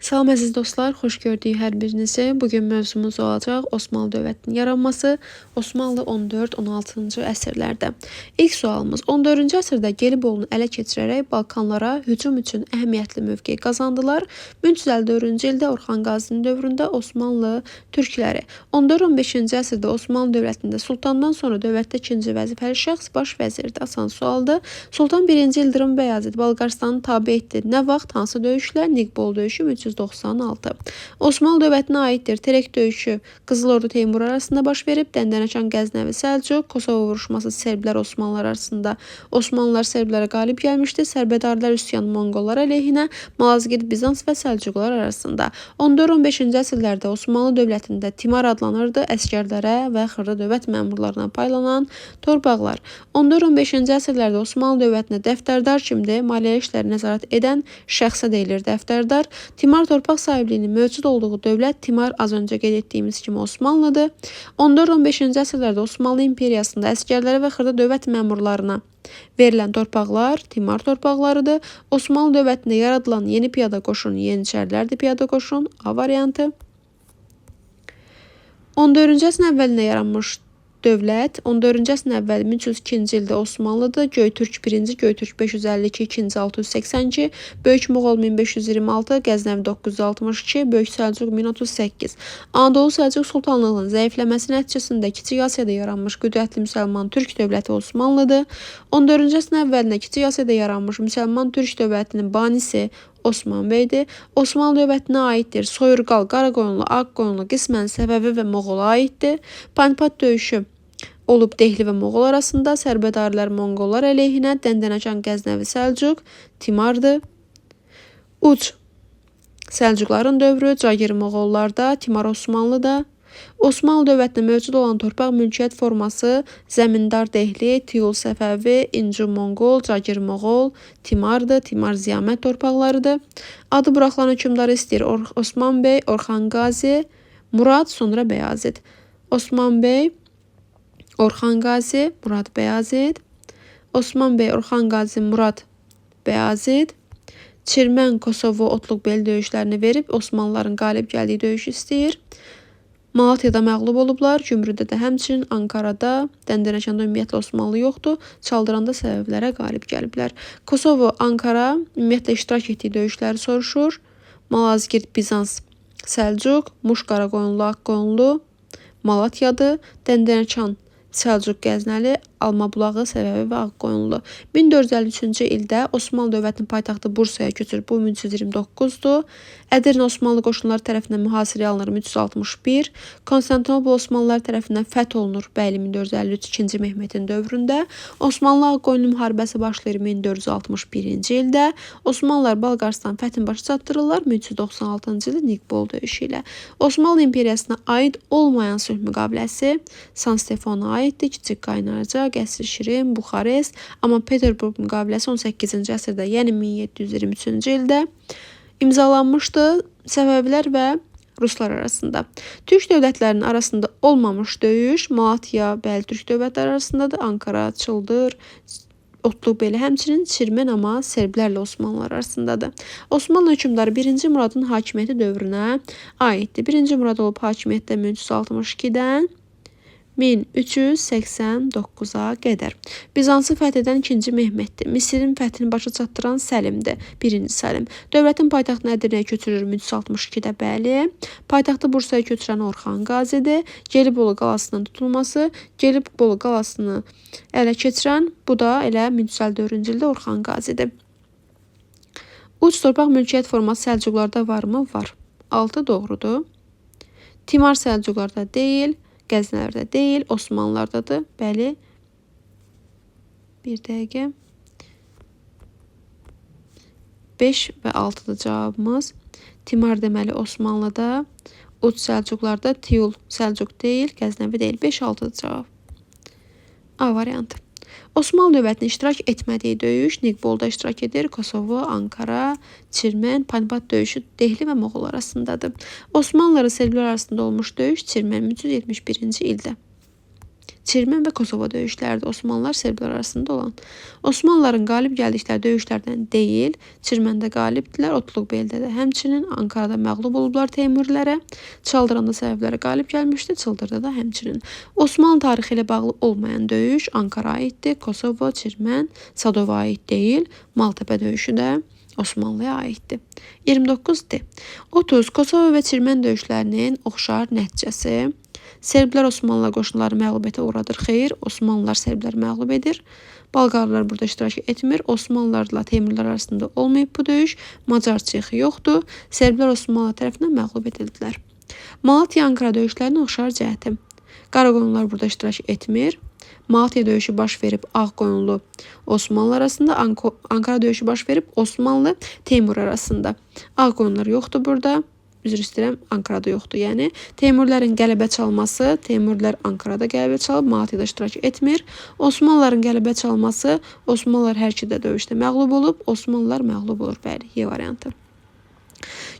Salam əziz dostlar, xoş gördük hər birinizi. Bugün mövzumuz olacaq Osmanlı dövlətinin yaranması, Osmanlı 14-16-cı əsrlərdə. İlk sualımız 14-cü əsrdə Gelibolunu ələ keçirərək Balkanlara hücum üçün əhəmiyyətli mövqe qazandılar. 1354-cü ildə Orxan Qazinin dövründə Osmanlı türkləri. 14-15-ci əsrdə Osmanlı dövlətində sultandan sonra dövlətdə ikinci vəzifəli şəxs baş vəzirdir. Asan sualdır. Sultan 1-ci İldırım Bəyazıt Bolqarıstanı tabe etdi. Nə vaxt, hansı döyüşlə? Niqbol döyüşü 1396. Osmanlı dövlətinə aiddir. Terek döyüşü Qızıl Ordu Teymur arasında baş verib. Dəndənəkan Qəznəvi Səlcuq, Kosovo vuruşması Serblər Osmanlılar arasında Osmanlılar Serblərə qalib gəlmişdi. Sərbədarilər üsyanı Monqollar əleyhinə, Malazgirt Bizans və Səlcuqlar arasında. 14-15-ci əsrlərdə Osmanlı dövlətində timar adlanırdı. Əsgərlərə və xırda dövlət məmurlarına paylanan torpaqlar. 14-15-ci əsrlərdə Osmanlı dövlətində dəftərdar kimdir? Maliyyə işləri nəzarət edən şəxsə deyilir dəftərdar. Timar torpaq sahibliyinin mövcud olduğu dövlət Timar az öncə qeyd etdiyimiz kimi Osmanlıdır. 14-15-ci əsrlərdə Osmanlı imperiyasında əsgərlərə və xırda dövlət məmurlarına verilən torpaqlar Timar torpaqlarıdır. Osmanlı dövlətində yaradılan yeni piyada qoşunu Yeniçərilərdir piyada qoşun. A variantı. 14-cü əsrin əvvəlində yaranmış dövlət 14-cü əsrin əvvəli 1302-ci ildə Osmanlıdır. Göytürk 1-ci, Göytürk 552, 2-ci 682, Böyük Moğol 1526, Qəznəvi 962, Böyük Səlcuq 1038. Anadolu Səlcuq Sultanlığının zəifləməsi nəticəsində Kiçik Asiyada yaranmış qüdrətli müsəlman türk dövləti Osmanlıdır. 14-cü əsrin əvvəlində Kiçik Asiyada yaranmış müsəlman türk dövlətinin banisi Osman bəydir. Osmanlı dövlətinə aiddir. Soyurqal, Qaraqoyunlu, Ağqoyunlu, qismən Səfəvi və Moğola aiddir. Panipat döyüşü olub Dehli və Moğol arasında, Sərbədarilər Monqollar əleyhinə, Dəndənəkan Qəznəvi Səlcuq, Timardır. Uc Səlcuqların dövrü, Cagir Moğollarda, Timar Osmanlıda. Osmanlı dövlətində mövcud olan torpaq mülkiyyət forması Zəmindar Dehli, Tiyul Səfəvi, İncu Monqol, Cagir Moğol, Timardır, Timar Ziyamət torpaqlarıdır. Adı buraxılan hökmdarı istəyir Osman bəy, Orxan Qazi, Murad, sonra Bəyazıt. Osman bəy, Orxan Qazi, Murad Bəyazıt. Osman bəy, Orxan Qazi, Murad Bəyazıt. Çirmən, Kosovo, Otluqbel döyüşlərini verib Osmanlıların qalib gəldiyi döyüş istəyir. Malatyada məğlub olublar, Gümrüdə də həmçinin, Ankarada, Dəndənəkanda ümumiyyətlə Osmanlı yoxdur, Çaldıranda Səfəvilərə qalib gəliblər. Kosovo, Ankara ümumiyyətlə iştirak etdiyi döyüşləri soruşur. Malazgirt, Bizans, Səlcuq, Muş, Qaraqoyunlu, Ağqoyunlu, Malatyadır. Dəndənəkan, Səlcuq Qəznəli, Almabulağı, Səfəvi və Ağqoyunlu. 1453-cü ildə Osmanlı dövlətinin paytaxtı Bursaya köçür. Bu 1329-dur. Ədirnə Osmanlı qoşunları tərəfindən mühasirəyə alınır 1361. Konstantinopol Osmanlılar tərəfindən fəth olunur. Bəli, 1453 2-ci Mehmetin dövründə. Osmanlı Ağqoyunlu müharibəsi başlayır 1461-ci ildə. Osmanlılar Bolqarıstan fəthini başa çatdırırlar 1396-cı ildə Niqbol döyüşü ilə. Osmanlı imperiyasına aid olmayan sülh müqaviləsi San Stefana aiddir. Kiçik Qaynarca, Qəsr Şirin, Buxarest, amma Peterburq müqaviləsi 18-ci əsrdə, yəni 1723-cü ildə imzalanmışdı Səfəvilər və Ruslar arasında. Türk dövlətlərinin arasında olmamış döyüş Malatya, bəli, türk dövlətləri arasındadır. Ankara, Çıldır, Otluqbeli, həmçinin Çirmen amma Serblərlə Osmanlılar arasındadır. Osmanlı hökmdarı 1-ci Muradın hakimiyyəti dövrünə aiddir. 1-ci Murad olub hakimiyyətdə 1362-dən 1389-a qədər. Bizansı fəth edən 2-ci Mehmetdir. Misirin fəthini başa çatdıran Səlimdir. 1-ci Səlim. Dövlətin paytaxtını Ədirnəyə köçürür 1362-də, bəli. Paytaxtı Bursaya köçürən Orxan Qazidir. Gelibolu qalasının tutulması, Gelibolu qalasını ələ keçirən, bu da elə 1354-cü ildə Orxan Qazidir. Uc torpaq mülkiyyət forması Səlcuqlarda varmı? Var. 6 doğrudur. Timar Səlcuqlarda deyil. Qəznələrdə deyil, Osmanlılardadır. Bəli. Bir dəqiqə. 5 və 6-dır cavabımız. Timar deməli Osmanlıda, Uc Səlcuqlarda, Tiyul Səlcuq deyil, Qəznəvi deyil. 5-6-dır cavab. A variantı. Osmanlı dövlətinin iştirak etmədiyi döyüş Niqbolda iştirak edir. Kosovo, Ankara, Çirmen, Panipat döyüşü Dehli və Moğol arasındadır. Osmanlılar Serblər arasında olmuş döyüş Çirmen 1371-ci ildə. Çirmən və Kosovo döyüşləridir. Osmanlılar Serblər arasında olan. Osmanlıların qalib gəldikləri döyüşlərdən deyil. Çirməndə qalibdilər, Otluqbeldə də həmçinin, Ankarada məğlub olublar Teymurilərə. Çaldıranda Səfəvilərə qalib gəlmişdi, Çıldırda da həmçinin. Osmanlı tarixi ilə bağlı olmayan döyüş Ankara aiddir, Kosovo, Çirmən, Sadova aid deyil. Maltepe döyüşü də Osmanlıya aiddir. 29D. 30. Kosovo və Çirmən döyüşlərinin oxşar nəticəsi. Serblər Osmanlı qoşunları məğlubiyyətə uğradır. Xeyr, Osmanlılar serbləri məğlub edir. Bolqarlar burada iştirak etmir. Osmanlılarla Teymurlar arasında olmayıb bu döyüş. Macar çexi yoxdur. Serblər Osmanlı tərəfindən məğlub edildilər. Malatya-Ankara döyüşlərinin oxşar cəhəti. Qaraqoyunlular burada iştirak etmir. Malatya döyüşü baş verib Ağqoyunlu Osmanlı arasında, Ankara döyüşü baş verib Osmanlı Teymur arasında. Ağqoyunlular yoxdur burada. Üzr istəyirəm, Ankarada yoxdur. Yəni Teymurlərin qələbə çalması, Teymurlər Ankarada qələbə çalıb, Malatyada iştirak etmir. Osmanlıların qələbə çalması, Osmanlılar hər iki də döyüşdə məğlub olub, Osmanlılar məğlub olur. Bəli, Y variantı.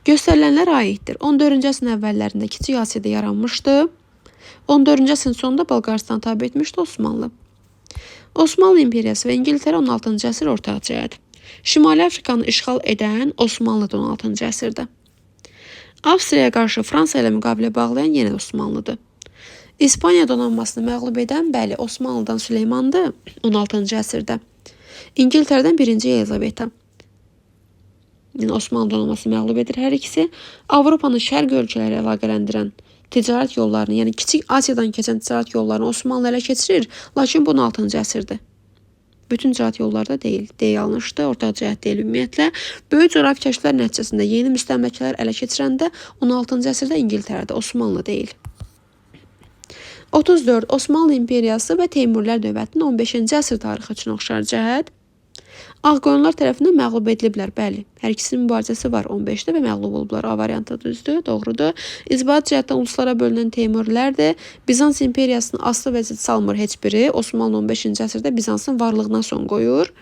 Göstərilənlər aiddir. 14-cü əsrin əvvəllərində Kiçik Asiyada yaranmışdı. 14-cü əsrin sonunda Bolqarıstanı tabe etmişdi Osmanlı. Osmanlı İmperiyası və İngiltərə 16-cı əsr ortaq cəhət. Şimali Afrikanı işğal edən Osmanlıdır 16-cı əsrdə. Avstriyaya qarşı Fransa ilə müqavilə bağlayan yenə Osmanlıdır. İspaniya donanmasını məğlub edən, bəli, Osmanlıdan Süleymandır 16-cı əsrdə. İngiltərədən 1-ci Yelizaveta. Yəni Osmanlı donanması məğlub edir hər ikisi. Avropanı şərq ölkələri əlaqələndirən ticarət yollarını, yəni Kiçik Asiyadan keçən ticarət yollarını Osmanlı ələ keçirir, lakin bu 16-cı əsrdir. Bütün ticarət yolları da deyil. D yanlışdır, ortaq cəhət deyil ümumiyyətlə. Böyük coğrafi kəşflər nəticəsində yeni müstəmləkələr ələ keçirəndə 16-cı əsrdə İngiltərədə, Osmanlı deyil. 34. Osmanlı İmperiyası və Teymurilər dövlətinin 15-ci əsr tarixi üçün oxşar cəhət. Ağqoyunlular tərəfindən məğlub ediliblər, bəli. Hər ikisinin mübarizəsi var 15-də və məğlub olublar. A variantı düzdür, doğrudur. İctimai cəhətdən uluslara bölünən Teymurilərdir. Bizans imperiyasını asılı vəziyyət salmır heç biri. Osmanlı 15-ci əsrdə Bizansın varlığına son qoyur.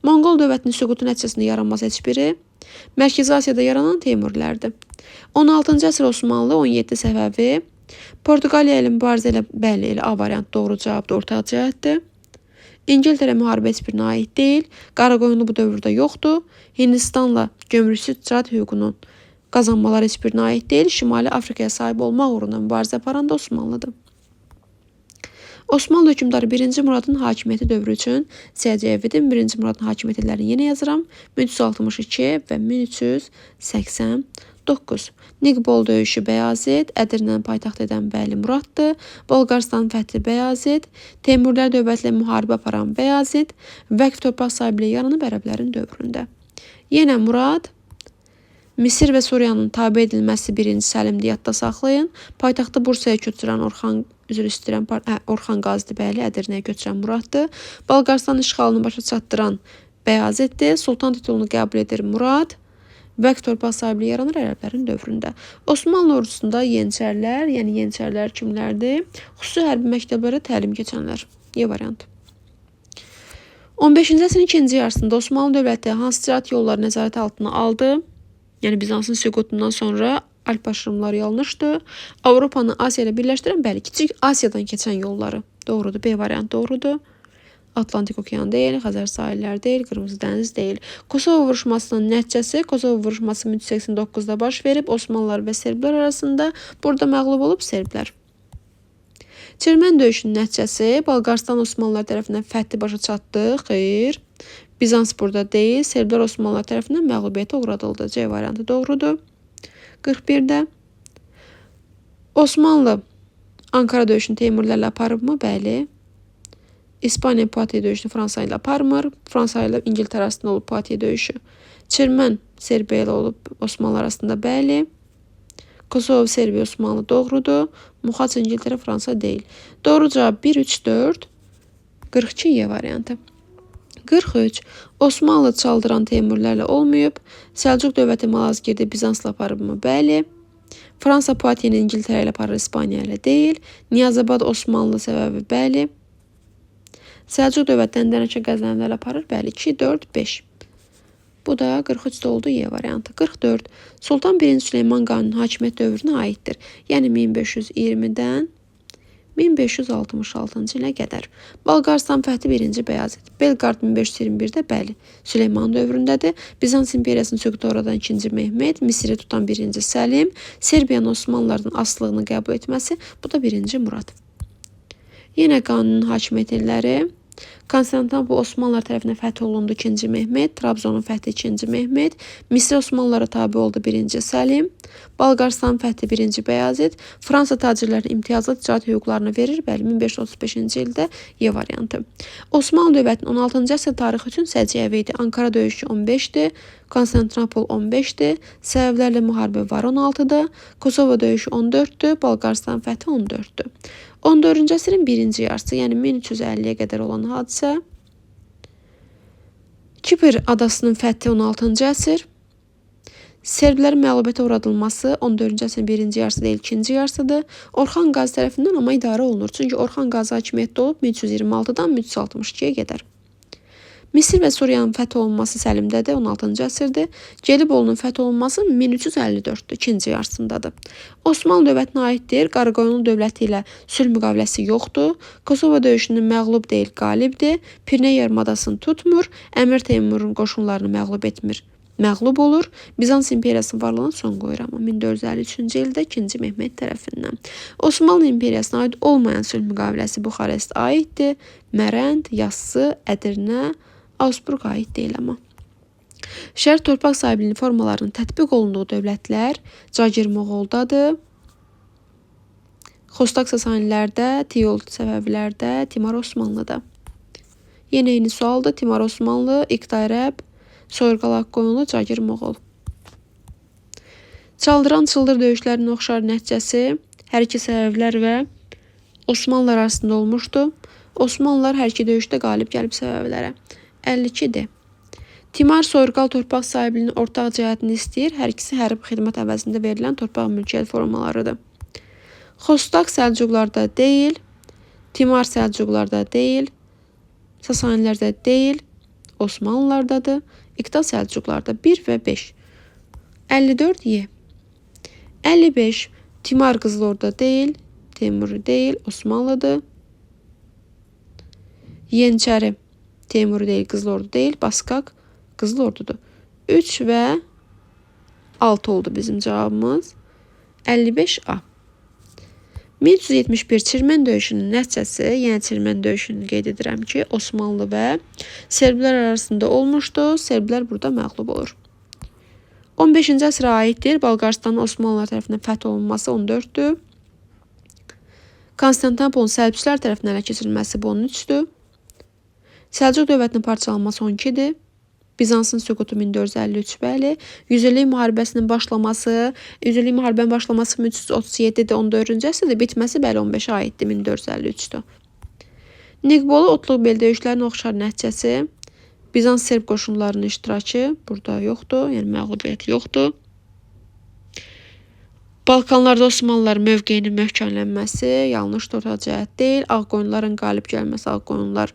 Monqol dövlətinin süqutu nəticəsində yaranmaz heç biri. Mərkəzi Asiyada yaranan Teymurilərdir. 16-cı əsr Osmanlı, 17 Səfəvi. Portuqaliya ilə mübarizə ilə, bəli, elə A variantı doğru cavabdır, ortaq cəhətdir. İngiltərə müharibə heç birinə aid deyil. Qaraqoyunlu bu dövrdə yoxdur. Hindistanla gömrüksüz ticarət hüququnun qazanmaları heç birinə aid deyil. Şimali Afrikaya sahib olmaq uğrunda mübarizə aparan da Osmanlıdır. Osmanlı hökmdarı 1-ci Muradın hakimiyyəti dövrü üçün SCV-din 1-ci Muradın hakimiyyət illərini yenə yazıram. 1362 və 1389. Niqbol döyüşü Bəyazid, Ədirnəni paytaxt edən bəli Muraddır. Bolqarıstan fəthi Bəyazid, Teymurilər dövləti ilə müharibə aparan Bəyazid, vəqf torpaq sahibliyi yaranıb ərəblərin dövründə. Yenə Murad, Misir və Suriyanın tabe edilməsi 1-ci Səlimdir, yadda saxlayın. Paytaxtı Bursaya köçürən Orxan, üzr istəyirəm, Orxan Qazidir, bəli, Ədirnəyə köçürən Muraddır. Bolqarıstan işğalını başa çatdıran Bəyaziddir. Sultan titulunu qəbul edir Murad. Vəqf torpaq sahibliyi yaranır ərəblərin dövründə. Osmanlı ordusunda yeniçərilər, yəni yeniçərilər kimlərdir? Xüsusi hərbi məktəblərə təlim keçənlər. Y variantı. 15-ci əsrin ikinci yarısında Osmanlı dövləti hansı ticarət yolları nəzarət altına aldı? Yəni Bizansın süqutundan sonra Alp aşırımları yanlışdır. Avropanı Asiya ilə birləşdirən, bəli, Kiçik Asiyadan keçən yolları. Doğrudur. B variantı doğrudur. Atlantik okean deyil, Xəzər sahilləri deyil, Qırmızı dəniz deyil. Kosovo vuruşmasının nəticəsi, Kosovo vuruşması 1389-da baş verib Osmanlılar və Serblər arasında. Burada məğlub olub Serblər. Çirmən döyüşünün nəticəsi Bolqarıstan Osmanlılar tərəfindən fəthi başa çatdı. Xeyr. Bizans burada deyil. Serblər Osmanlılar tərəfindən məğlubiyyətə uğradıldı. C variantı doğrudur. 41-də Osmanlı Ankara döyüşünü Teymurilərlə aparıbmı? Bəli. İspaniya Puatiye döyüşünü Fransa ilə aparmır. Fransa ilə İngiltərə arasında olub Puatiye döyüşü. Çirmən Serbiya ilə olub Osmanlı arasında, bəli. Kosovo, Serbiya, Osmanlı doğrudur. Muxaç, İngiltərə, Fransa deyil. Doğru cavab 1, 3, 4, 42 Y variantı. 43. Osmanlı çaldıran Teymurilərlə olmayıb. Səlcuq dövləti Malazgirdi Bizansla aparıbmı? Bəli. Fransa Puatiyeni İngiltərə ilə aparır, İspaniya ilə deyil. Niyazabad Osmanlı səbəbi bəli. Səlcuq dövləti Dəndənəkə Qəznəvilərlə aparır. Bəli, 2, 4, 5. Bu da 43 oldu Y variantı. 44. Sultan 1-ci Süleyman Qanuni hakimiyyət dövrünə aiddir. Yəni 1520-dən 1566-cı ilə qədər. Bolqarıstan fəthi 1-ci Bəyazıt. Belqrad 1521-də, bəli, Süleyman dövründədir. Bizans imperiyasının süquta uğradan 2-ci Mehmet, Misiri tutan 1-ci Səlim, Serbiyanın Osmanlılardan asılılığını qəbul etməsi, bu da 1-ci Murad. Yenə qanunun hakimiyyət illəri. Konstantinopol Osmanlılar tərəfindən fəth olundu 2-ci Mehmet, Trabzonun fəthi 2-ci Mehmet, Misir Osmanlılara tabe oldu 1-ci Səlim, Bolqarıstan fəthi 1-ci Bəyazıt, Fransa tacirlərinə imtiyazlı ticarət hüquqlarını verir, bəli, 1535-ci ildə Y variantı. Osmanlı dövlətinin 16-cı əsr tarixi üçün səciyyəvi idi. Ankara döyüşü 15-dir, Konstantinopol 15-dir, Səfəvilərlə müharibə var 16-da, Kosovo döyüşü 14-dür, Bolqarıstan fəthi 14-dür. 14-cü əsrin birinci yarısı, yəni 1350-yə qədər olan hadisə. Kipr adasının fəthi 16-cı əsr. Serblərin məğlubiyyətə uğradılması 14-cü əsrin birinci yarısı deyil, ikinci yarısıdır. Orxan Qazi tərəfindən amma idarə olunur. Çünki Orxan Qazi hakimiyyətdə olub 1326-dan 1362-yə qədər. Misir və Suriyanın fəth olunması Səlimdədir, 16-cı əsrdir. Gelibolunun fəth olunması 1354-dür, ikinci yarısındadır. Osmanlı dövlətinə aiddir. Qaraqoyunlu dövləti ilə sülh müqaviləsi yoxdur. Kosovo döyüşündə məğlub deyil, qalibdir. Pirney yarımadasını tutmur. Əmir Teymurun qoşunlarını məğlub etmir. Məğlub olur. Bizans imperiyasının varlığına son qoyur amma 1453-cü ildə 2-ci Mehmet tərəfindən. Osmanlı imperiyasına aid olmayan sülh müqaviləsi Buxarest aiddir. Mərənd, Yassı, Ədirnə, Augsburg aid deyil amma. Şərq torpaq sahibliyinin formalarının tətbiq olunduğu dövlətlər Cagir Moğoldadır. Xostak Sasanilərdə, Tiyol Səfəvilərdə, Timar Osmanlıda. Yenə eyni sualdır. Timar Osmanlı, İqta Ərəb, Soyurqal Ağqoyunlu, Cagir Moğol. Çaldıran Çıldır döyüşlərinin oxşar nəticəsi hər iki Səfəvilər və Osmanlılar arasında olmuşdu. Osmanlılar hər iki döyüşdə qalib gəlib Səfəvilərə. 52-dir. Timar soyurqal torpaq sahibliyinin ortaq cəhətini istəyir. Hər ikisi hərbi xidmət əvəzində verilən torpaq mülkiyyət formalarıdır. Xostak Səlcuqlarda deyil, Timar Səlcuqlarda deyil, Sasanilərdə deyil, Osmanlılardadır, İqta Səlcuqlarda 1 və 5. 54 Y. 55 Timar Qızılorda deyil, Teymuri deyil, Osmanlıdır. Yeniçəri Teymuri deyil, Qızıl Ordu deyil, Baskak Qızıl Ordudur. 3 və 6 oldu bizim cavabımız. 55A. 1371 Çirmen döyüşünün nəticəsi, yəni Çirmen döyüşünü qeyd edirəm ki, Osmanlı və Serblər arasında olmuşdu. Serblər burada məğlub olur. 15-ci əsrə aiddir. Bolqarıstanın Osmanlılar tərəfindən fəth olunması 14-dür. Konstantinopolun səlbçilər tərəfindən ələ keçirilməsi bu 13-dür. Səlcuq dövlətinin parçalanması 12-dir. Bizansın süqutu 1453, bəli. Yüzillik müharibəsinin başlaması, Yüzillik müharibənin başlaması 1337-dir, 14-cü əsrdə, bitməsi bəli 15-ə aiddir, 1453-dür. Niqbolu Otluqbel döyüşlərinin oxşar nəticəsi, Bizans Serb qoşunlarının iştirakı burada yoxdur, yəni məğlubiyyət yoxdur. Balkanlarda Osmanlılar mövqeyinin möhkəmlənməsi yanlışdır, ortaq cəhət deyil. Ağqoyunların qalib gəlməsi, Ağqoyunlar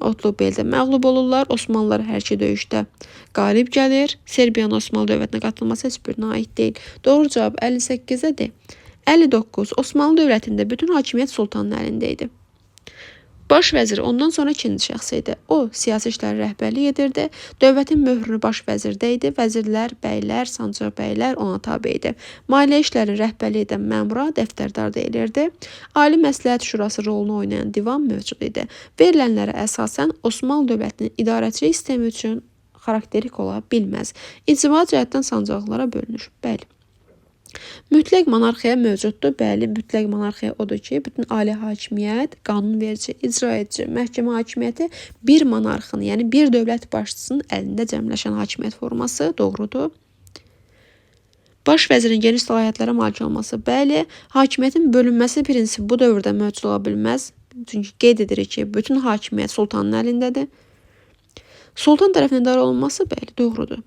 Otluqbeldə məğlub olurlar. Osmanlılar hər iki döyüşdə qalib gəlir. Serbiyanın Osmanlı dövlətinə qatılması heç birinə aid deyil. Doğru cavab 58-ə D. 59. Osmanlı dövlətində bütün hakimiyyət sultanın əlində idi. Baş vəzir ondan sonra ikinci şəxs idi. O, siyasi işlərə rəhbərlik edirdi. Dövlətin möhrünü baş vəzirdə idi. Vəzirlər, bəylər, sancaq bəylər ona tabe idi. Maliyyə işlərini rəhbərlik edən məmura dəftərdar deyilirdi. Ali Məsləhət Şurası rolunu oynayan divan mövcud idi. Verilənlərə əsasən Osmanlı dövlətinin idarəçilik sistemi üçün xarakterik ola bilməz. İctimai cəhətdən sancaqlara bölünür. Bəli. Mütləq monarxiya mövcuddur. Bəli, mütləq monarxiya odur ki, bütün ali hakimiyyət, qanunverici, icra edici, məhkəmə hakimiyyəti bir monarxın, yəni bir dövlət başçısının əlində cəmləşən hakimiyyət forması doğrudur. Baş vəzirin geniş səlahiyyətlərə malik olması. Bəli, hakimiyyətin bölünməsi prinsipi bu dövrdə mövcud ola bilməz. Çünki qeyd edirik ki, bütün hakimiyyət sultanın əlindədir. Sultan tərəfindən idarə olunması, bəli, doğrudur.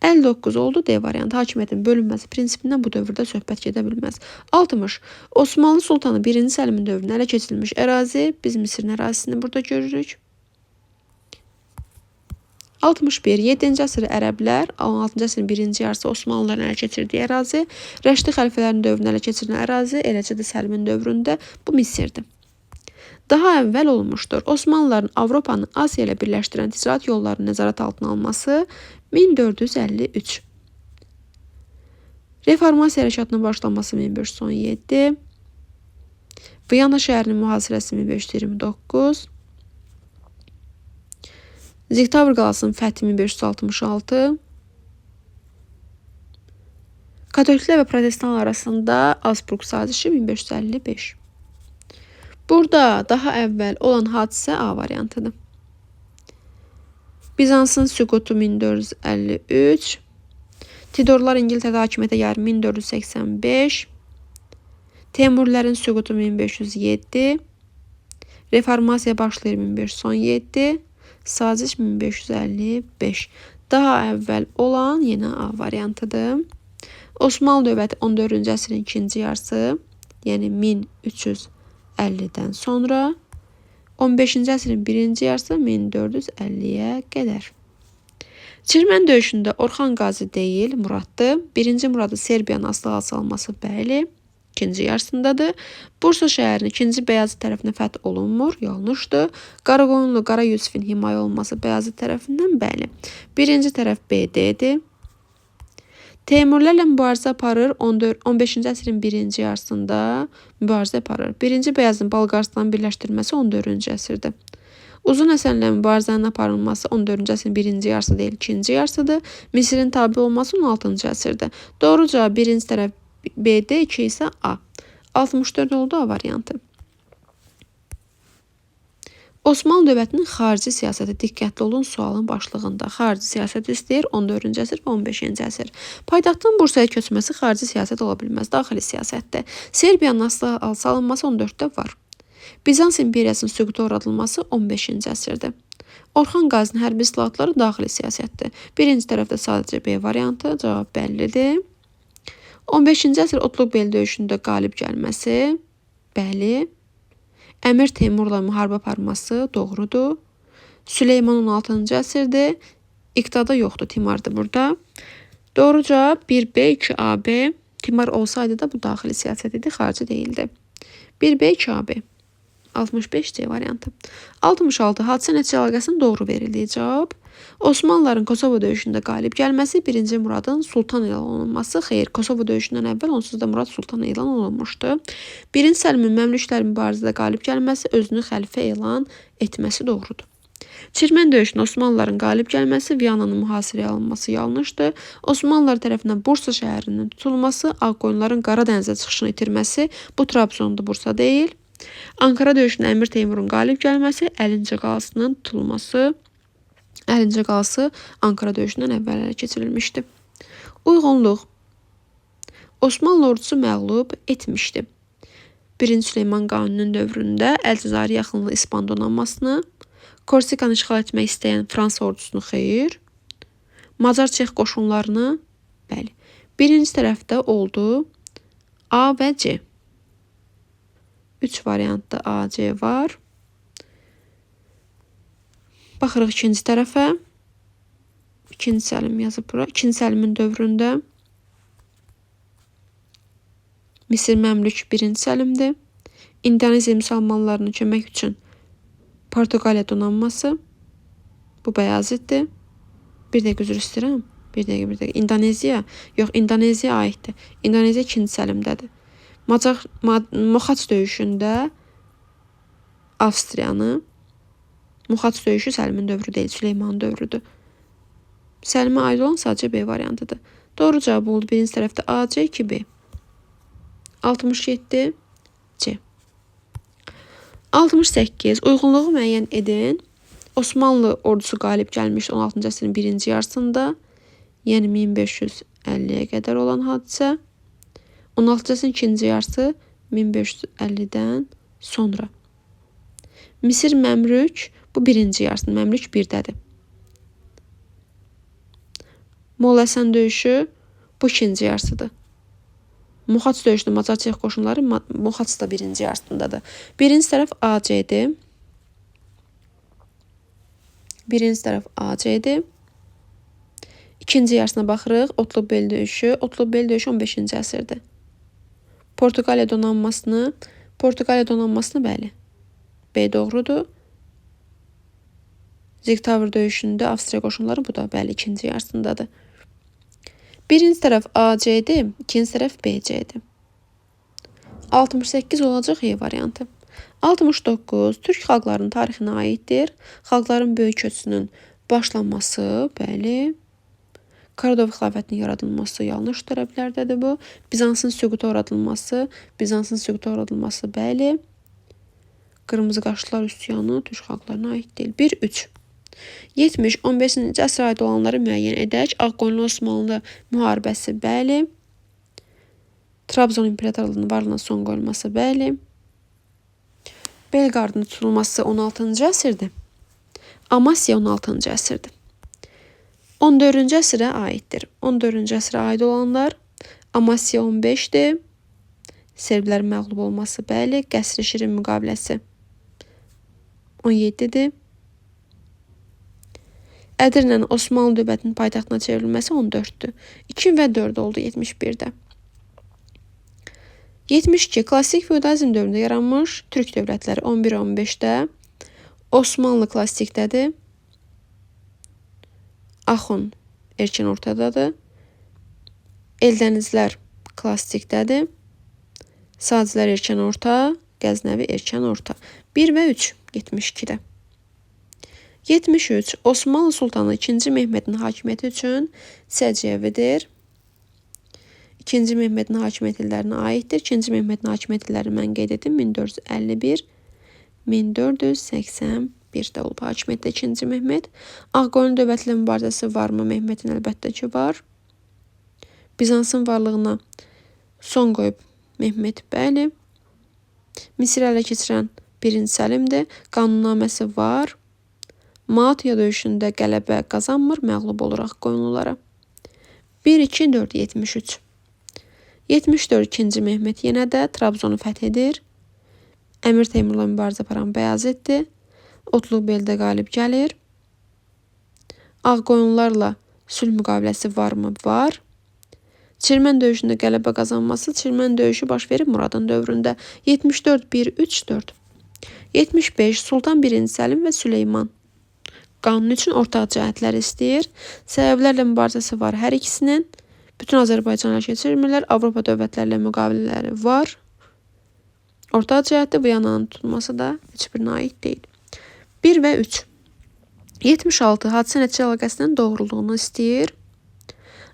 59 oldu D variantı. Hakimiyyətin bölünməsi prinsipindən bu dövrdə söhbət gedə bilməz. 60. Osmanlı Sultanı 1-ci Səlimin dövründə ələ keçirilmiş ərazi. Biz Misirin ərazisini burada görürük. 61. 7-ci əsr ərəblər, 16-cı əsrin birinci yarısı Osmanlıların ələ keçirdiyi ərazi, Rəşidi xəlifələrin dövründə ələ keçirilən ərazi, eləcə də Səlimin dövründə bu Misirdir. Daha əvvəl olmuşdur. Osmanlıların Avropanı Asiya ilə birləşdirən ticarət yollarının nəzarət altına alması 1453. Reformasiya hərəkatının başlaması 1517. Viyana şəhərinin mühasirəsi 1529. Ziktavr qalasının fəthi 1566. Katoliklər və protestanlar arasında Alsburq sazişi 1555. Burada daha əvvəl olan hadisə A variantıdır. Bizansın süqutu 1453. Tudorlar İngiltərədə hakimiyyətə gəlir 1485. Teymurilərin süqutu 1507. Reformasiya başlayır 1517. Saziş 1555. Daha əvvəl olan yenə A variantıdır. Osmanlı dövləti 14-cü əsrin ikinci yarısı, yəni 1350-dən sonra 15-ci əsrin birinci yarısı 1450-yə qədər. Çirmən döyüşündə Orxan Qazi deyil, Muraddır. Birinci Muradı Serbiyanın asılı salması bəli. İkinci yarısındadır. Bursa şəhərinin ikinci Bəyazıt tərəfindən fəth olunmur, yanlışdır. Qaraqoyunlu Qara Yusifin himayə olunması Bəyazıt tərəfindən bəli. Birinci tərəf BD-dir. Teymurilərlə mübarizə aparır. 15-ci əsrin birinci yarısında mübarizə aparır. Birinci Bəyazın Bolqarıstanın birləşdirilməsi 14-cü əsrdə. Uzun Həsənlə mübarizənin aparılması 14-cü əsrin birinci yarısı deyil, ikinci yarısıdır. Misirin tabe olması 16-cı əsrdə. Doğru cavab birinci tərəf BD, 2 isə A. 64 oldu A variantı. Osmanlı dövlətinin xarici siyasəti diqqətli olun sualın başlığında. Xarici siyasət istəyir 14-cü əsr və 15-ci əsr. Paytaxtın Bursaya köçməsi xarici siyasət ola bilməz, daxili siyasətdir. Serbiyanın asılı salınması 14-də var. Bizans imperiyasının süquta uğradılması 15-ci əsrdə. Orxan Qazinin hərbi islahatları daxili siyasətdir. Birinci tərəfdə sadəcə B variantı, cavab bəllidir. 15-ci əsr Otluqbel döyüşündə qalib gəlməsi, bəli. Əmir Teymurla müharibə aparması doğrudur. Süleyman 16-cı əsrdir. İqtada yoxdur, Timardır burada. Doğru cavab 1B, 2AB. Timar olsaydı da bu daxili siyasət idi, xarici değildi. 1B, 2AB. 65 C variantı. 66. Hadisə nəticə əlaqəsinin doğru verildiyi cavab. Osmanlıların Kosovo döyüşündə qalib gəlməsi, 1-ci Muradın sultan elan olunması. Xeyr, Kosovo döyüşündən əvvəl onsuz da Murad sultan elan olunmuşdu. 1-ci Səlimin məmlüklər mübarizədə qalib gəlməsi, özünü xəlifə elan etməsi doğrudur. Çirmən döyüşündə Osmanlıların qalib gəlməsi, Viyananın mühasirəyə alınması yanlışdır. Osmanlılar tərəfindən Bursa şəhərinin tutulması, Ağqoyunların Qara dənizə çıxışını itirməsi, bu Trabzonda Bursa deyil. Ankara döyüşündə Əmir Teymurun qalib gəlməsi, Əlincə qalasının tutulması. Əlincə qalası Ankara döyüşündən əvvəl ələ keçirilmişdi. Uyğunluq. Osmanlı ordusu məğlub etmişdi. 1-ci Süleyman Qanuninin dövründə Əlcəzair yaxınlığı İspan donanmasını, Korsikanı işğal etmək istəyən Fransa ordusunu xeyr, Macar Çex qoşunlarını, bəli. Birinci tərəfdə oldu A və C. 3 variantda A, C var. Baxırıq ikinci tərəfə. İkinci Səlim yazıb bura. İkinci Səlimin dövründə Misir Məmlük 1-ci Səlimdir. İndoneziya müsəlmanlarına kömək üçün Portuqaliya donanması. Bu Bəyazıddır. Bir dəqiqə üzr istəyirəm. Bir dəqiqə, bir dəqiqə. İndoneziya. Yox, İndoneziya aiddir. İndoneziya 2-ci Səlimdədir. Moxaç döyüşündə Avstriyanı, Moxaç döyüşü Səlimin dövrü deyil, Süleymanın dövrüdür. Səlimə aid olan sadəcə B variantıdır. Doğru cavab oldu. Birinci tərəfdə A, C, 2B. 67 C. 68. Uyğunluğu müəyyən edin. Osmanlı ordusu qalib gəlmişdi 16-cı əsrin birinci yarısında. Yəni 1550-yə qədər olan hadisə. 16-cı əsrin ikinci yarısı 1550-dən sonra. Misir Məmlük bu birinci yarısında. Məmlük 1-dədir. Molla Həsən döyüşü bu ikinci yarısıdır. Moxaç döyüşündə Macar Çex qoşunları Moxaç da birinci yarısındadır. Birinci tərəf AC-dir. Birinci tərəf AC-dir. İkinci yarısına baxırıq. Otlubel döyüşü. Otlubel döyüşü 15-ci əsrdir. Portuqaliya donanmasını, bəli. B doğrudur. Ziktavr döyüşündə Avstriya qoşunları, bu da bəli ikinci yarısındadır. Birinci tərəf AC-dir, ikinci tərəf BC-dir. 68 olacaq E variantı. 69 Türk xalqlarının tarixinə aiddir. Xalqların böyük köçünün başlanması, bəli. Karadov xilafətinin yaradılması yanlış tərəflərdədir bu. Bizansın süquta uğradılması, bəli. Qırmızı qaşlılar üsyanı Türk xalqlarına aid deyil. 1 3. 70 15-ci əsrə aid olanları müəyyən edək. Ağqoyunlu Osmanlı müharibəsi, bəli. Trabzon imperatorluğunun varlığına son qoyulması, bəli. Belqardın tutulması 16-cı əsrdir. Amasya 16-cı əsrdir. 14-cü əsrə aiddir. 14-cü əsrə aid olanlar Amasya 15-dir. Serblərin məğlub olması, bəli. Qəsr-i Şirin müqaviləsi 17-dir. Ədirnənin Osmanlı dövlətinin paytaxtına çevrilməsi 14-dür. 2 və 4 oldu 71-də. 72. Klassik feodalizm dövründə yaranmış Türk dövlətləri 11-15-də. Osmanlı klassikdədir. Axun erkən ortadadır. Eldənizlər klassikdədir. Sacilər erkən orta, Qəznəvi erkən orta. 1 və 3 72-də. 73. Osmanlı Sultanı 2-ci Mehmedin hakimiyyəti üçün səciyyəvidir. 2-ci Mehmedin hakimiyyət illərinə aiddir. 2-ci Mehmedin hakimiyyət illəri mən qeyd etdim. 1451 1481-də olub hakimiyyətdə 2-ci Mehmed. Ağqoyunlu dövləti ilə mübarizəsi varmı? Mehmedin əlbəttə ki var. Bizansın varlığına son qoyub Mehmed, bəli. Misir ələ keçirən 1-ci Səlimdir. Qanunnaməsi var. Malatya döyüşündə qələbə qazanmır, məğlub olur Ağqoyunlulara. 1, 2, 4, 73. 74 2-ci Mehmed yenə də Trabzonu fəth edir. Əmir Teymurla mübarizə aparan Bəyazıddır. Otlubeldə qalib gəlir. Ağqoyunlularla sülh müqaviləsi varmı? Var. Çirmən döyüşündə qələbə qazanması, Çirmən döyüşü baş verib Muradın dövründə. 74, 1, 3, 4. 75 Sultan 1-ci Səlim və Süleyman qanun üçün ortaq cəhətlər istəyir. Səbəblərlə mübarizəsi var hər ikisinin. Bütün Azərbaycanı ələ keçirmirlər. Avropa dövlətləri ilə müqavilələri var. Ortaq cəhətdə Viyananın tutulması da heç birinə aid deyil. 1 və 3. 76. Hadisə nəticə əlaqəsinin doğruluğunu istəyir.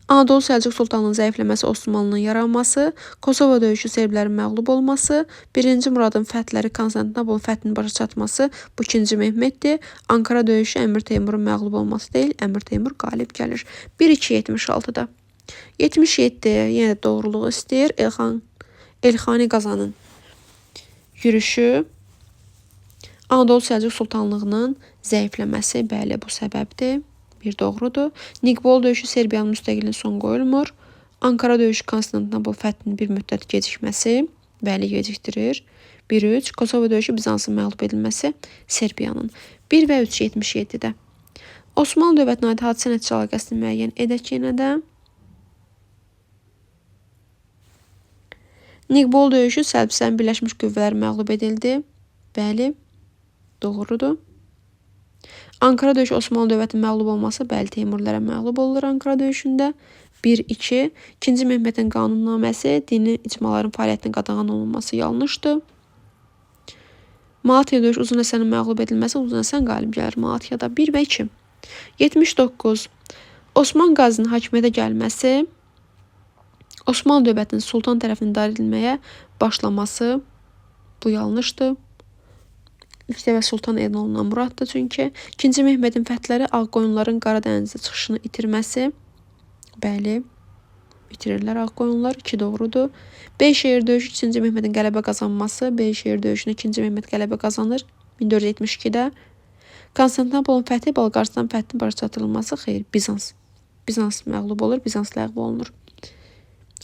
Anadolu Səlcuq Sultanlığının zəifləməsi, Osmanlının yaranması, Kosovo döyüşü serblərin məğlub olması, 1-ci Muradın fəthləri, Konstantinopol fəthinin başa çatması, bu 2-ci Mehmeddir. Ankara döyüşü Əmir Teymurun məğlub olması deyil, Əmir Teymur qalib gəlir. 1-2-76-da. 77 yenə də doğruluğu istəyir. Elxani Qazanın yürüşü, Anadolu Səlcuq Sultanlığının zəifləməsi, bəli, bu səbəbdir. Bir doğrudur. Niqbol döyüşü Serbiyanın müstəqilliyinə son qoyulmur. Ankara döyüşü Konstantinopol fəthinin bir müddət gecikməsi, bəli, gecikdirir. 1-3. Kosovo döyüşü Bizansın məğlub edilməsi Serbiyanın. 1 və 3 77-də. Osmanlı dövlətinə aid hadisə nəticə əlaqəsini müəyyən edək yenə də. Niqbol döyüşü Səlbislərin Birləşmiş Qüvvələri məğlub edildi. Bəli, doğrudur. Ankara döyüşü Osmanlı dövlətinin məğlub olması, bəli, Teymurilərə məğlub olurlar Ankara döyüşündə. 1-2. 2-ci Mehmedin qanunnaməsi, dini icmaların fəaliyyətinin qadağan olunması yanlışdır. Malatya döyüşü Uzun Həsənin məğlub edilməsi, Uzun Həsən qalib gəlir Malatyada. 1 və 2. 79. Osman Qazinin hakimiyyətə gəlməsi, Osmanlı dövlətinin sultan tərəfindən idarə edilməyə başlaması, bu yanlışdır. İlk dəfə sultan elan olunan Muraddır çünki. 2-ci Mehmedin fəthləri Ağqoyunların Qara dənizə çıxışını itirməsi. Bəli, itirirlər Ağqoyunlar. 2 doğrudur. Beyşehir döyüşü 2-ci Mehmedin qələbə qazanması. Beyşehir döyüşünə 2-ci Mehmed qələbə qazanır 1472-də. Konstantinopolun fəthi, Bolqarıstan fəthinin başa çatdırılması, xeyr, Bizans. Bizans məğlub olur, Bizans ləğv olunur.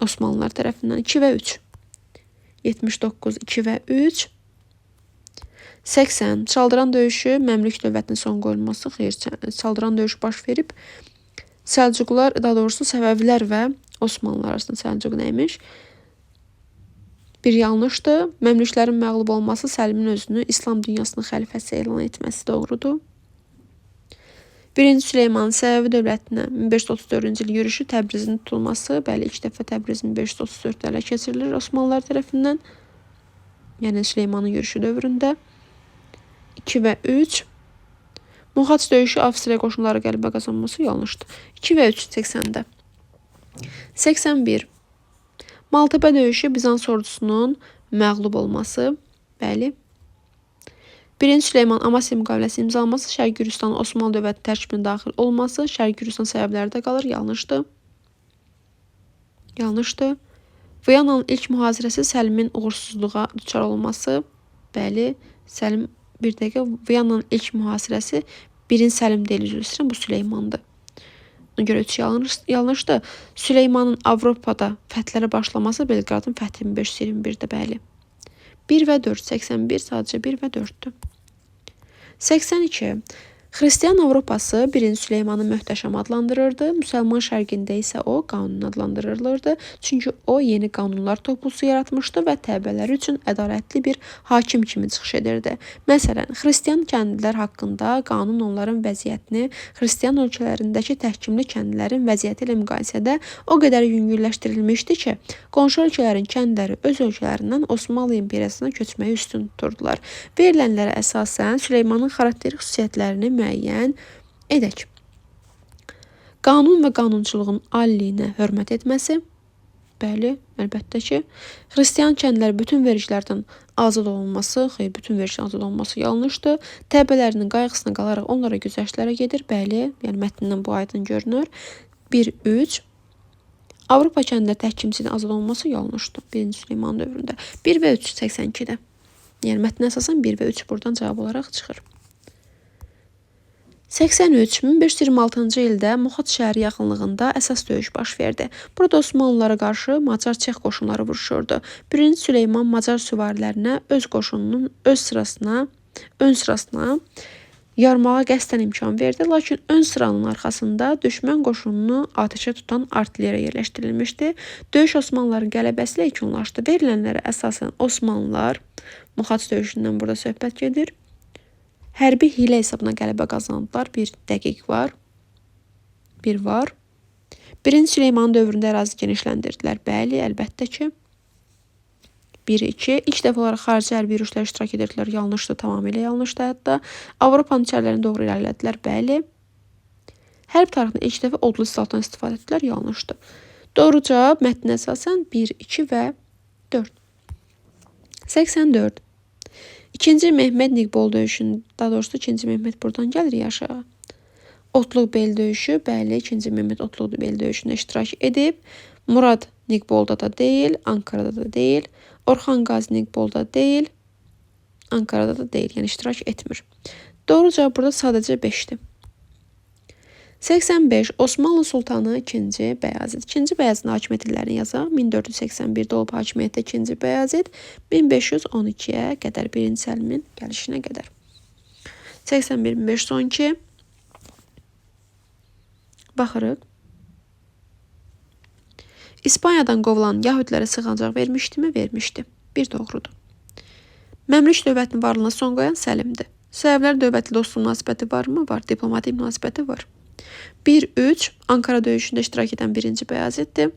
Osmanlılar tərəfindən 2 və 3. 79, 2 və 3. 80. Çaldıran döyüşü Məmlük dövlətinin son qoyulması. Xeyr, Çaldıran döyüşü baş verib. Səlcuqlar, daha doğrusu Səfəvilər və Osmanlılar arasında Səlcuq nəymiş? Bir yanlışdır. Məmlüklərin məğlub olması Səlimin özünü İslam dünyasının xəlifəsi elan etməsi doğrudur. 1-ci Süleymanın Səfəvi dövlətinə 1534-cü il yürüşü, Təbrizin tutulması, bəli, ilk dəfə Təbriz 1534-də ələ keçirilir Osmanlılar tərəfindən. Yəni Süleymanın yürüşü dövründə. 2 və 3. Mohaç döyüşü Avstriya qoşunları qələbə qazanması yanlışdır. 2 və 3 80-də. 81. Maltepe döyüşü Bizans ordusunun məğlub olması. Bəli. 1-ci Süleyman Amasya müqaviləsi imzalaması, Şərqi Gürcüstanın Osmanlı dövləti tərkibinə daxil olması, Şərqi Gürcüstan səbəbləri də qalır. Yanlışdır. Yanlışdır. Viyananın ilk mühasirəsi Səlimin uğursuzluğa düçar olması. Bəli, Səlim bir dəqiqə Viyananın ilk mühasirəsi 1-ci Səlim deyil, üzr istəyirəm, bu Süleymandır. Ona görə 3 yanlışdır. Süleymanın Avropada fəthlərə başlaması Belqradın fəthi 1521-də, bəli. 1 və 4, 81 sadəcə 1 və 4-dür. 82. Xristian Avropası 1-ci Süleymanı möhtəşəm adlandırırdı. Müsəlman şərqində isə o qanun adlandırılırdı. Çünki o yeni qanunlar toplusu yaratmışdı və təbəələri üçün ədalətli bir hakim kimi çıxış edirdi. Məsələn, xristian kəndlilər haqqında qanun onların vəziyyətini xristian ölkələrindəki təhkimli kəndlilərin vəziyyəti ilə müqayisədə o qədər yüngülləşdirilmişdi ki, qonşu ölkələrin kəndləri öz ölkələrindən Osmanlı imperiyasına köçməyi üstün tuturdular. Verilənlərə əsasən Süleymanın xarakteri xüsusiyyətlərini müəyyən edək. Qanun və qanunçuluğun aliliyinə hörmət etməsi. Bəli, əlbəttə ki. Xristian kəndlər bütün vergilərdən azad olunması, xeyr, bütün vergilərdən azad olunması yanlışdır. Təbəələrinin qayğısına qalaraq onlara güzəştlərə gedir. Bəli, yəni mətndən bu aydın görünür. 1 3 Avropa kəndlər təhkimçidən azad olunması yanlışdır. 1-ci Süleyman dövründə. 1 və 3 82-də. Yəni mətnə əsasən 1 və 3 buradan cavab olaraq çıxır. 83. 1526-cı ildə Moxaç şəhəri yaxınlığında əsas döyüş baş verdi. Burada Osmanlılara qarşı Macar Çex qoşunları vuruşurdu. 1-ci Süleyman Macar süvarilərinə öz qoşununun ön sırasına yarmağa qəsdən imkan verdi. Lakin ön sıranın arxasında düşmən qoşununu atəşə tutan artilleriya yerləşdirilmişdi. Döyüş Osmanlıların qələbəsi ilə yekunlaşdı. Verilənlərə əsasən Osmanlılar, Moxaç döyüşündən burada söhbət gedir. Hərbi hiylə hesabına qələbə qazandılar. Bir dəqiq var. Bir var. 1-ci Süleyman dövründə ərazi genişləndirdilər. Bəli, əlbəttə ki. 1-2. İlk dəfə olaraq xarici hərbi yürüşlər iştirak edirdilər. Yanlışdır, tamamilə yanlışdır hətta. Avropanın içərilərinə doğru irəlilədilər. Bəli. Hərb tarixində ilk dəfə odlu silahdan istifadə etdilər. Yanlışdır. Doğru cavab mətnə əsasən 1, 2 və 4. 84. 2-ci Mehmed Niqbol döyüşün, daha doğrusu 2-ci Mehmed buradan gəlir ya aşağı. Otluq bel döyüşü, bəli, 2-ci Mehmed Otluq bel döyüşündə iştirak edib. Murad Niqbolda da deyil, Ankarada da deyil. Orxan Qazi Niqbolda deyil, Ankarada da deyil, yəni iştirak etmir. Doğru cavab burada sadəcə 5-dir. 85. Osmanlı Sultanı 2-ci Bəyazid. 2-ci Bəyazidin hakimiyyət illərini yazaq. 1481-də olub hakimiyyətdə 2-ci Bəyazid. 1512-yə qədər, 1-ci Səlimin gəlişinə qədər. 81 1512. Baxırıq. İspaniyadan qovulan yahudilərə sığınacaq vermişdimi? Vermişdi. Bir doğrudur. Məmlük dövlətinin varlığına son qoyan Səlimdir. Səfəvilər dövlətli dostluq münasibəti varmı? Var. Diplomatik münasibəti var. 1-3 Ankara döyüşündə iştirak edən 1-ci Bəyaziddir.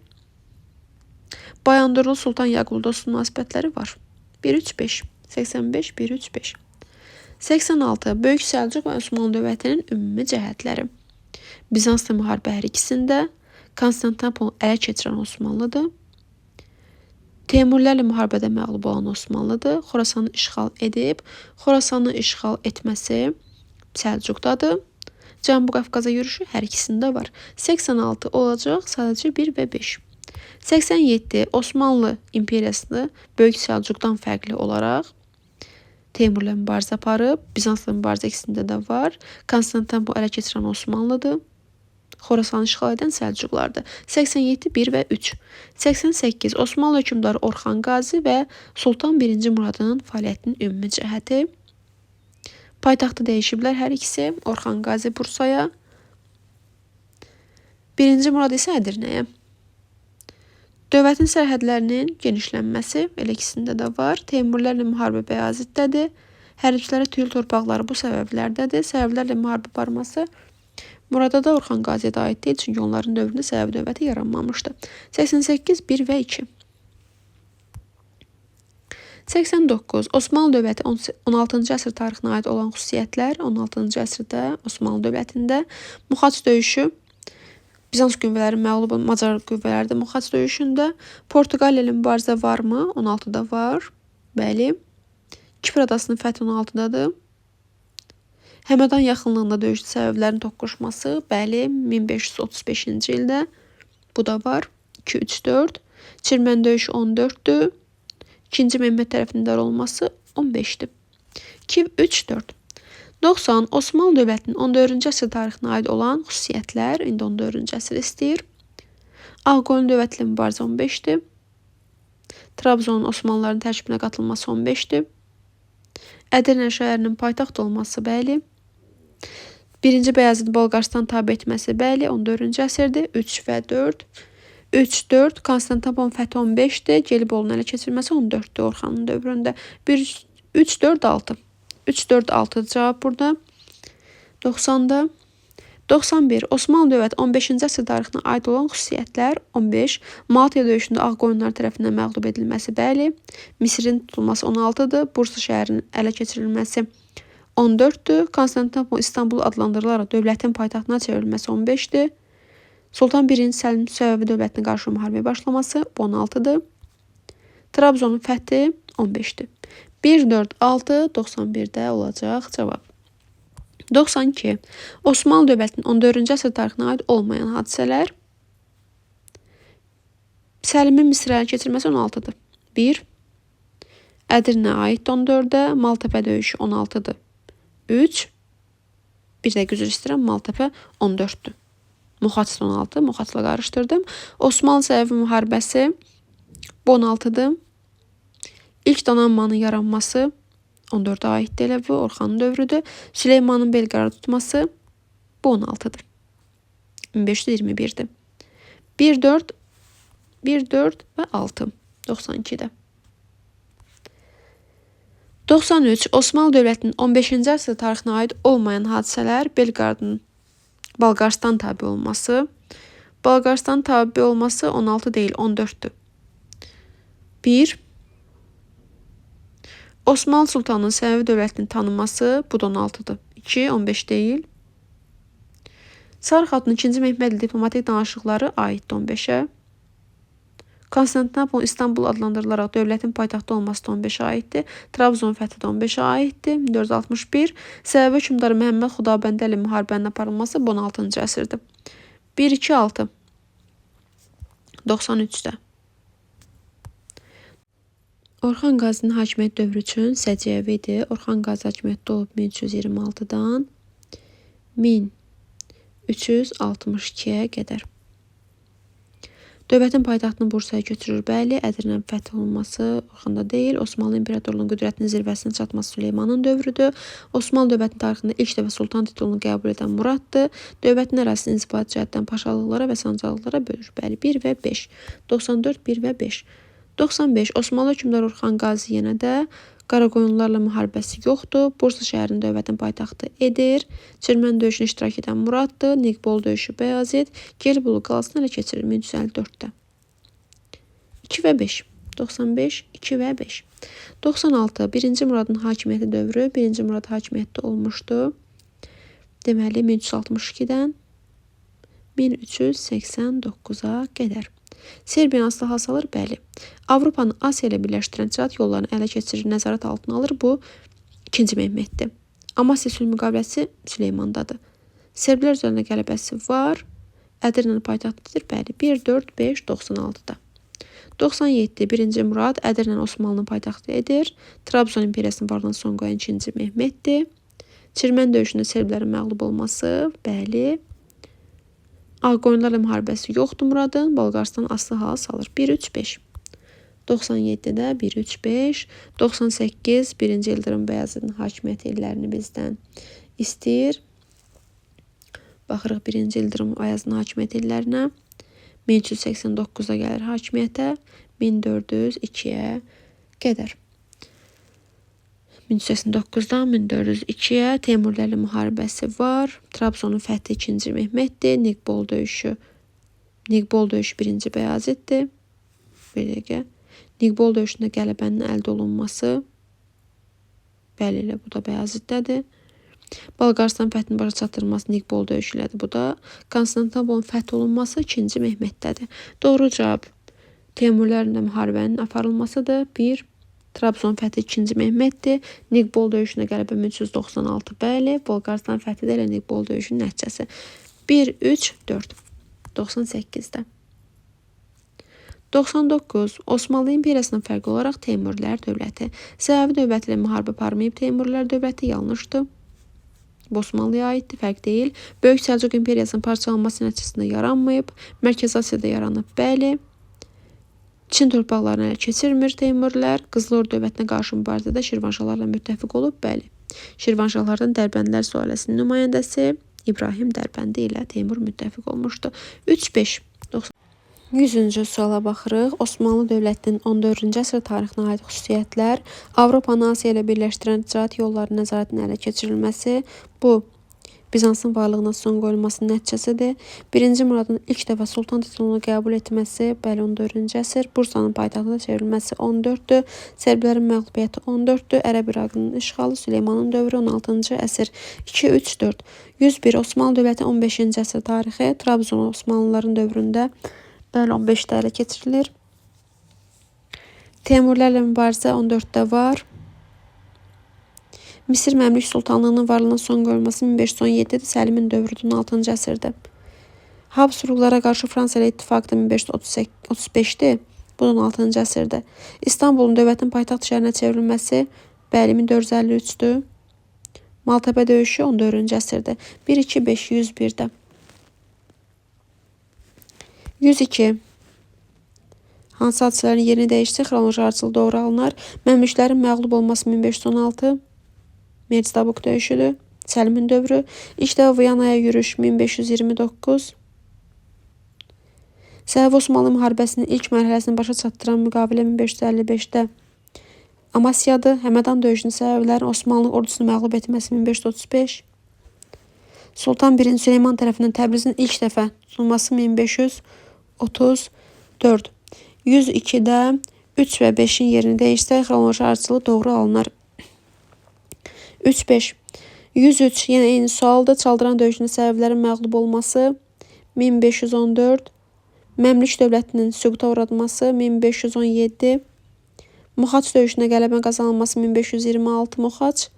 Bayandurlu Sultan Yaqublu dostluq münasibətləri var. 1-3-5 85 1-3-5 86. Böyük Səlcuq və Osmanlı dövlətinin ümumi cəhətləri. Bizansla müharibə hər ikisində, Konstantinopolu ələ keçirən Osmanlıdır. Teymurilərlə müharibədə məğlub olan Osmanlıdır. Xorasanı işğal edib. Xorasanı işğal etməsi Səlcuqdadır. Cənubi Qafqaza yürüşü hər ikisində var. 86 olacaq sadəcə 1 və 5. 87. Osmanlı imperiyasını Böyük Səlcuqdan fərqli olaraq Teymurla mübarizə aparıb. Bizansla mübarizə ikisində də var. Konstantinopolu ələ keçirən Osmanlıdır. Xorasanı işğal edən Səlcuqlardır. 87 1 və 3. 88 Osmanlı hökmdarı Orxan Qazi və Sultan 1-ci Muradın fəaliyyətinin ümumi cəhəti. Paytaxtı dəyişiblər hər ikisi. Orxan Qazi Bursaya. 1-ci Murad isə Ədirnəyə. Dövlətin sərhədlərinin genişlənməsi elə ikisində də var. Teymurlərlə müharibə Bəyaziddədir. Hərbçilərə tüyül torpaqları bu səbəblərdədir. Səbəblərlə müharibə aparması Murada da Orxan Qaziyə də aid deyil, çünki onların dövründə Səfəvi dövləti yaranmamışdı. 88, 1 və 2. 89. Osmanlı dövləti 16-cı əsr tarixinə aid olan xüsusiyyətlər 16-cı əsrdə Osmanlı dövlətində Muxaç döyüşü, Bizans qüvvələri məğlub olan Macar qüvvələri də Muxaç döyüşündə. Portuqaliya ilə mübarizə varmı? 16-da var. Bəli. Kipr adasının fəthi 16-dadır. Həmədan yaxınlığında döyüşdə Səfəvilərin toqquşması, bəli, 1535-ci ildə. Bu da var. 2, 3, 4. Çirmən döyüşü 14-dür. 2-ci Mehmet tərəfindən olması 15-dir. 2, 3, 4. 90. Osmanlı dövlətinin 14-cü əsr tarixinə aid olan xüsusiyyətlər. İndi 14-cü əsr istəyir. Ağqoyunlu dövləti ilə mübarizə 15-dir. Trabzonun Osmanlıların tərkibinə qatılması 15-dir. Ədirnə şəhərinin paytaxt olması, bəli. 1-ci Bəyazıt Bolqarıstan tabe etməsi, bəli, 14-cü əsrdir. 3 və 4. 3, 4. Konstantinopolun fəthi 15-dir. Gelibolu'nun ələ keçirilməsi 14-dür Orxanın dövründə. 1, 3, 4, 6. 3, 4, 6 cavab burada. 90-da. 91. Osmanlı dövləti 15-ci əsr tarixinə aid olan xüsusiyyətlər 15. Malatya döyüşündə Ağqoyunlar tərəfindən məğlub edilməsi, bəli. Misirin tutulması 16-dır. Bursa şəhərinin ələ keçirilməsi 14-dür. Konstantinopol İstanbul adlandırılaraq dövlətin paytaxtına çevrilməsi 15-dir. Sultan I. Səlim Səfəvi dövlətinə qarşı müharibəyə başlaması 16-dır. Trabzonun fəthi 15-dir. 1, 4, 6, 91-də olacaq cavab. 92. Osmanlı dövlətinin 14-cü əsr tarixinə aid olmayan hadisələr. Səlimin Misirə ələ keçirilməsi 16-dır. 1. Ədirnə aiddir 14-də. Maltəpə döyüşü 16-dır. 3. Bir dəqiqə üzr istəyirəm. Maltəpə 14-dür. Muxaç 16. Muxaçla qarışdırdım. Osmanlı Səfəvi müharibəsi bu 16-dır. İlk donanmanın yaranması 14-ə aiddir elə bu. Orxanın dövrüdür. Süleymanın Belqrad tutması bu 16-dır. 1521-dir. 1, 4, 1, 4 və 6. 92-də. 93. Osmanlı dövlətinin 15-ci əsr tarixinə aid olmayan hadisələr Belqradın Bolqarıstan tabe olması. Bolqarıstan tabe olması 16 deyil, 14-dür. 1. Osmanlı Sultanının Səfəvi dövlətini tanıması, bu da 16-dır. 2, 15 deyil. Sara Xatun 2-ci Mehmedlə diplomatik danışıqları aiddir 15-ə. Konstantinopol İstanbul adlandırılaraq dövlətin paytaxtı olması da 15-ə aiddir. Trabzon fəthi də 15-ə aiddir. 1461. Səfəvi hökmdarı Məhəmməd Xudabəndə ilə müharibənin aparılması bu 16-cı əsrdir. 1, 2, 6. 93-də. Orxan Qazinin hakimiyyət dövrü üçün səciyyəvi idi. Orxan Qazi hakimiyyətdə olub 1326-dan 1362-yə qədər. Dövlətin paytaxtını Bursaya köçürür. Bəli, Ədirnə fəth olunması Orxanda deyil. Osmanlı İmperatorluğunun qüdrətinin zirvəsinə çatması Süleymanın dövrüdür. Osmanlı dövlətinin tarixində ilk dəfə sultan titulunu qəbul edən Muraddır. Dövlətin ərazisini inzibati cəhətdən paşalıqlara və sancaqlıqlara bölür. Bəli, 1 və 5. 94, 1 və 5. 95. Osmanlı hökmdarı Orxan Qazi yenə də Qaraqoyunlularla müharibəsi yoxdur. Bursa şəhərinin dövlətin paytaxtı edir. Çirmən döyüşünə iştirak edən Muraddır. Niqbol döyüşü Bəyazıt. Gelibolu qalasını ələ keçirir 1354-də. 2 və 5. 95, 2 və 5. 96. 1-ci Muradın hakimiyyəti dövrü. 1-ci Murad hakimiyyətdə olmuşdu. Deməli 1362-dən 1389-a qədər. Serbiyanı silaha salır? Bəli. Avropanı Asiya ilə birləşdirən ticarət yollarını ələ keçirir, nəzarət altına alır. Bu 2-ci Mehmetdir. Amasya sülh müqaviləsi Süleymandadır. Serblər üzərində qələbəsi var. Ədirnənin paytaxtıdır. Bəli. 1, 4, 5, 96-da. 97. 1-ci Murad Ədirnəni Osmanlının paytaxtı edir. Trabzon imperiyasının varlığına son qoyan 2-ci Mehmetdir. Çirmən döyüşündə serblərin məğlub olması. Bəli. Ağqoyunlarla müharibəsi yoxdur Muradın. Bolqarıstan asılı hala salır. 1, 3, 5. 97-də 1, 3, 5. 98 1-ci Yıldırım Bəyazıdın hakimiyyəti illərini bizdən istəyir. Baxırıq 1-ci Yıldırım Bəyazıdın hakimiyyəti illərinə. 1389-da gəlir hakimiyyətə, 1402-yə qədər. 1389-dan 1402-yə Teymurlərlə müharibəsi var. Trabzonun fəthi 2-ci Mehmetdir. Niqbol döyüşü. Niqbol döyüşü 1-ci Bəyaziddir. Bir dəqiqə. Niqbol döyüşündə qələbənin əldə olunması. Bəli, elə bu da Bəyaziddədir. Bolqarıstan fəthinin başa çatdırılması Niqbol döyüşü ilədir bu da. Konstantinopolun fəth olunması 2-ci Mehmetdədir. Doğru cavab Teymurlərlə müharibənin aparılmasıdır. 1. Trabzon fəthi 2-ci Mehmetdir. Niqbol döyüşündə qələbə 1396, bəli. Bolqarıstan fəthi də elə Niqbol döyüşünün nəticəsi. 1, 3, 4. 98-də. 99. Osmanlı İmperiyasından fərqli olaraq Teymurilər dövləti. Səfəvi dövləti ilə müharibə aparmayıb Teymurilər dövləti, yanlışdır. Bu Osmanlıya aiddir, fərq deyil. Böyük Səlcuq İmperiyasının parçalanması nəticəsində yaranmayıb. Mərkəzi Asiyada yaranıb, bəli. Çin torpaqlarını ələ keçirmir Teymurilər. Qızıl Ordu dövlətinə qarşı mübarizədə Şirvanşahlarla müttəfiq olub, bəli. Şirvanşahlardan Dərbəndlər sülaləsinin nümayəndəsi İbrahim Dərbəndi ilə Teymur müttəfiq olmuşdu. 3, 5. 100-cü suala baxırıq. Osmanlı dövlətinin 14-cü əsr tarixinə aid xüsusiyyətlər, Avropanı Asiya ilə birləşdirən ticarət yollarının nəzarətinin ələ keçirilməsi, bu Bizansın varlığına son qoyulmasının nəticəsidir. 1-ci Muradın ilk dəfə sultan titulunu qəbul etməsi, bəli 14-cü əsr, Bursanın paytaxtına çevrilməsi 14-dür, Serblərin məğlubiyyəti 14-dür, Ərəb İraqının işğalı, Süleymanın dövrü 16-cı əsr, 2, 3, 4. 101. Osmanlı dövləti 15-ci əsr tarixi, Trabzon Osmanlıların dövründə, bəli 15-də ələ keçirilir. Teymurlərlə mübarizə 14-də var. Misir Məmlük Sultanlığının varlığına son qoyulması 1517-dir, Səlimin dövrüdür, 16-cı əsrdə. Habsburqlara qarşı Fransa ilə ittifaq da 1535-dir, bu 16-cı əsrdə. İstanbulun dövlətin paytaxt şəhərinə çevrilməsi, bəli, 1453-dür. Maltəpə döyüşü 14-cü əsrdə. 1, 2, 5, 101-də. 102. Hansı hadisələrin yerini dəyişsə, xronoloji ardıcıl doğru alınar. Məmlüklərin məğlub olması 1516. Mirzdabuk döyüşüdür. Səlimin dövrü. İlk dəfə Viyanaya yürüş 1529. Səfəvi Osmanlı müharibəsinin ilk mərhələsini başa çatdıran müqavilə 1555-də Amasyadır. Həmədan döyüşünün Səfəvilərin Osmanlı ordusunu məğlub etməsi 1535. Sultan I. Süleyman tərəfindən Təbrizin ilk dəfə tutulması 1534. 102-də 3 və 5-in yerini dəyişsək, xronoloji ardıcılı doğru alınar. 3, 5. 103 yenə eyni sualdır. Çaldıran döyüşünün Səfəvilərin məğlub olması 1514. Məmlük dövlətinin süquta uğradması 1517. Mohaç döyüşündə qələbə qazanılması 1526 Mohaç.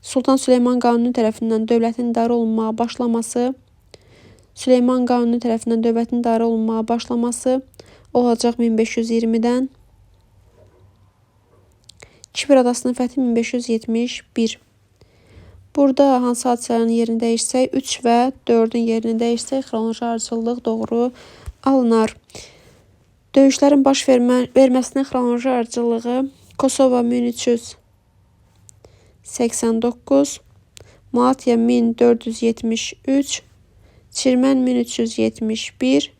Sultan Süleyman Qanuni tərəfindən dövlətin idarə olunmağa başlaması. Süleyman Qanuni tərəfindən dövlətin idarə olunmağa başlaması olacaq 1520-dən. Kipr adasının fəthi 1571. Burada hansı hadisələrin yerini dəyişsək, 3 və 4-ün yerini dəyişsək, xronoloji ardıcıllıq doğru alınar. Döyüşlərin baş verməsinin xronoloji ardıcıllığı Kosovo 1389, Malatya 1473, Çirmən 1371,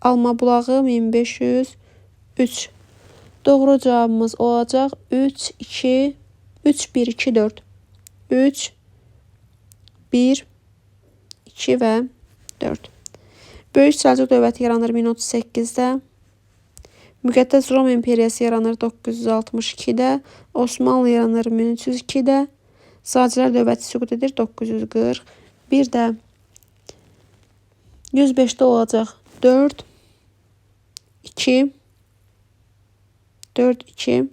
Almabulağı 1503. Doğru cavabımız olacaq 3, 2, 3, 1, 2, 4. 3, 1, 2 və 4. Böyük Səlcuq dövləti yaranır 1038-də. Müqəddəs Roma İmperiyası yaranır 962-də. Osmanlı yaranır 1302-də. Sacilər dövləti süqut edir 941-də. 105-də olacaq 4, 2, 4, 2,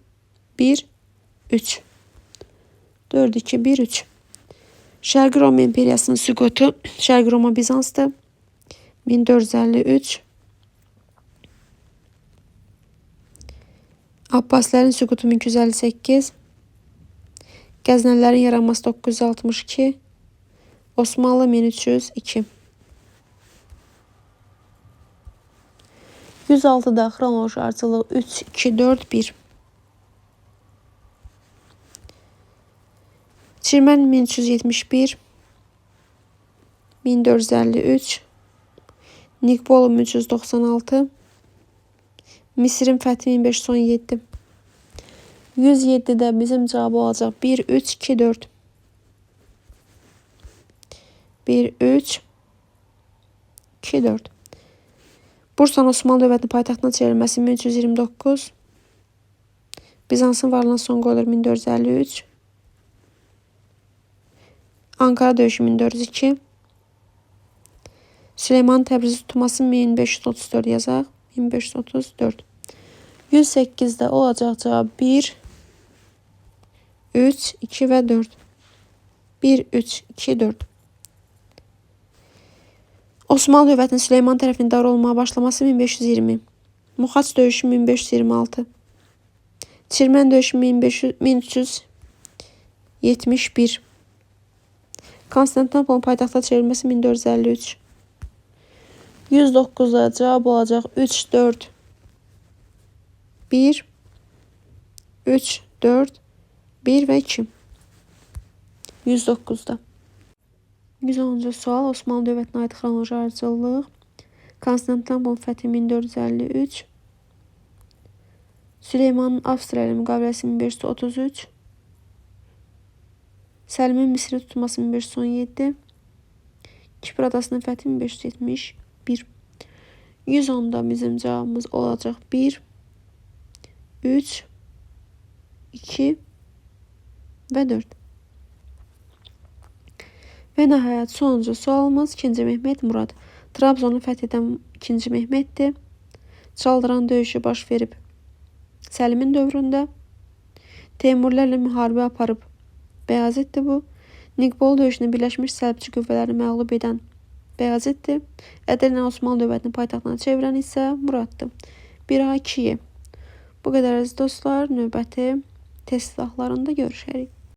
1, 3. 4, 2, 1, 3. Şərqi Roma İmperiyasının süqutu Şərqi Roma Bizansdır. 1453. Abbasilərin süqutu 1258. Qəznəlilərin yaranması 962. Osmanlı 1302. 106-da xronoloji ardıcıllıq 3, 2, 4, 1. Çirmən 1371, 1453, Niqbolu 1396, Misirin fəthi 1517. 107-də bizim cavab olacaq 1, 3, 2, 4. 1, 3, 2, 4. Bursanın Osmanlı dövlətinin paytaxtına çevrilməsi 1329. Bizansın varlığına son qoyulur 1453. Ankara döyüşü 1402. Süleyman Təbrizi tutması 1534 yazaq. 1534. 108-də olacaq cavab 1, 3, 2 və 4. 1, 3, 2, 4. Osmanlı dövlətinin Süleyman tərəfindən idarə olunmağa başlaması 1520. Muxaç döyüşü 1526. Çirmən döyüşü 1371. Konstantinopolun paytaxta çevrilməsi 1453. 109-da cavab olacaq 3, 4, 1, 3, 4, 1 və 2. 109-da. 110-cu sual Osmanlı dövlətinə aid xronoloji ardıcıllıq. Konstantinopolun fəthi 1453. Süleymanın Avstriya ilə müqaviləsi 1533. Səlimin Misri tutması 1517. Kipr adasının fəthi 1571. 110-da bizim cavabımız olacaq 1, 3, 2 və 4. Və nəhayət sonuncu sualımız 2-ci Mehmet Murad. Trabzonu fəth edən 2-ci Mehmetdir. Çaldıran döyüşü baş verib Səlimin dövründə. Teymurlərlə müharibə aparıb Bəyazıtdır bu. Niqbol döyüşünü Birləşmiş Səlibçi qüvvələrini məğlub edən Bəyazıtdır. Ədənə Osmanlı dövlətinin paytaxtına çevirən isə Muraddır. 1A 2Y. Bu qədər əziz dostlar. Növbəti test silahlarında görüşərik.